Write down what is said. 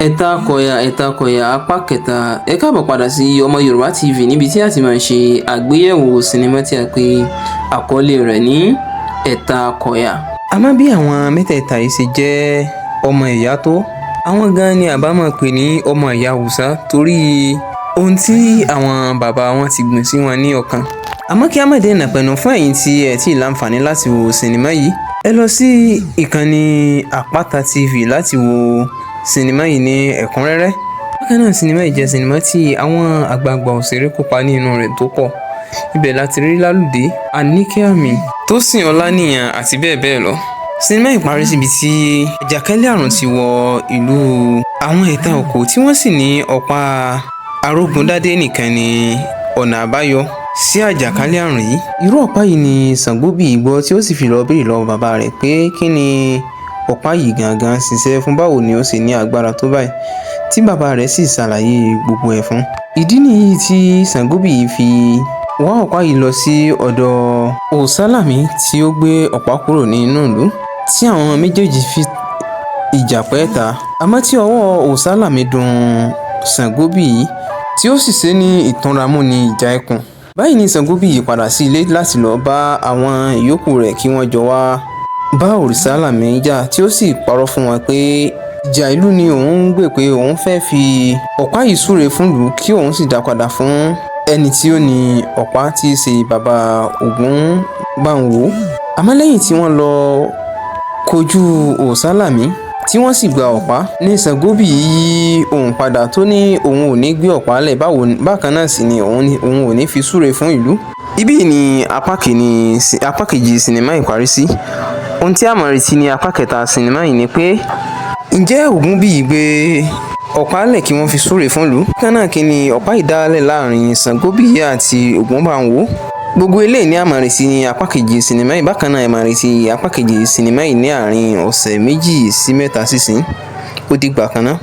Ẹ̀ta Kọ̀yà, Ẹ̀ta Kọ̀yà apá kẹta. Ẹ káàbọ̀ padà sí Ọmọ Yorùbá TV níbi tí a ti máa ń ṣe àgbéyẹ̀wò sinimá tí a pè àkọlé rẹ̀ ní Ẹ̀ta Kọ̀yà. Àmọ́ bí àwọn mẹ́tẹ̀ẹ̀ta yìí ṣe jẹ́ ọmọ ìyá tó, àwọn gan ni àbá máa pè ní ọmọ ìyá Haúsá torí ohun tí àwọn bàbá wọn ti gbìn sí wọn ní ọkàn. Àmọ́ kí á má dènà pẹ̀lú fún ẹ̀yin tí ẹ tí ì láǹfààní láti wo sinimá yìí, ẹ lọ sí ìkànnì Àpáta TV láti wo sinimá yìí ní ẹ̀kúnrẹ́rẹ́. Bákan náà, sinimá yìí jẹ́ sinimá tí àwọn àgbààgbà òṣèré kópa nínú rẹ̀ tó pọ̀. Ibẹ̀ láti rí Lálùdé, Àníkẹ́ Àmì, Tósìn Ọláníyan àti bẹ́ẹ̀ bẹ́ẹ̀ lọ. Sinimá yìí parí síbi tí àjàkálẹ̀ àrùn ti wọ ìlú àwọn ẹ̀ta òkò, tí wọ́n sì ní ọ̀pá Arógundádé nìkan ní ọ̀nà àbáyọ sí àjàkálẹ̀ àrùn yìí. Irú ọ̀pá yìí ni Ṣàngóbìyí gbọ́ tí ó sì fi lọ béèrè lọ́wọ́ bàbá rẹ̀ pé kí ni ọ̀pá yìí gangan ń ṣiṣẹ́ fún, báwo ni ó ṣe ní agbára tó báyìí, tí bàbá rẹ̀ sì ṣàlàyé gbogbo ẹ̀ fún. Ìdí nìyí tí Ṣàngóbìyí fi wá ọ̀pá yìí lọ sí ọ̀dọ̀ Òòsálàmí tí ó gbé ọ̀pá kúrò nínú ìlú, tí àwọn méjèèjì fi ìjà pẹ́ ta. Àmọ́ tí ọwọ́ Òòsálàmí dùn Ṣàngóbìyí tí ó sì ṣe ní ìtúnramú ní ìjà ẹkùn. Báyìí ni Ṣàngóbìyí padà sí ilé láti lọ bá àwọn ìyókù rẹ̀ kí wọ́n jọ wá bá Òrìṣàlámì jà, tí ó sì parọ́ fún wọn pé ìjà ìlú ni òun ń gbè, pé òun fẹ́ fi ọ̀pá yìí súre fún ìlú kí òun sì dá padà fún ẹni tí ó ní ọ̀pá, tí í ṣe bàbá Ògúnbànwó. Àmọ́ lẹ́yìn tí wọ́n lọ kojú Òòsálàmí tí wọ́n sì gba ọ̀pá, ní Ṣàngóbìyí yí òun padà tó ní òun ò ní gbé ọ̀pá lẹ̀, bákan náà sì ni òun ò ní fi súre fún ìlú. Ibí ni apá kìíní, apá kejì sinimá yìí parí sí. Ohun tí a máa retí ní apá kẹta sinimá yìí ni pé ǹjẹ́ Ògúnbíyì gbé ọ̀pá lẹ̀ kí wọ́n fi súre fún ìlú? Bákan náà, kí ni ọ̀pá ìdálẹ̀ láàrin Ṣàngóbìyí àti Ògúnbànwó? Gbogbo eléyìí ni a máa retí ní apá kejì sinimá yìí. Bákan náà, ẹ máa retí apá kejì sinimá yìí ní àárín ọ̀sẹ̀ 2 sí 3 sísìn. Ó dìgbà kan náà.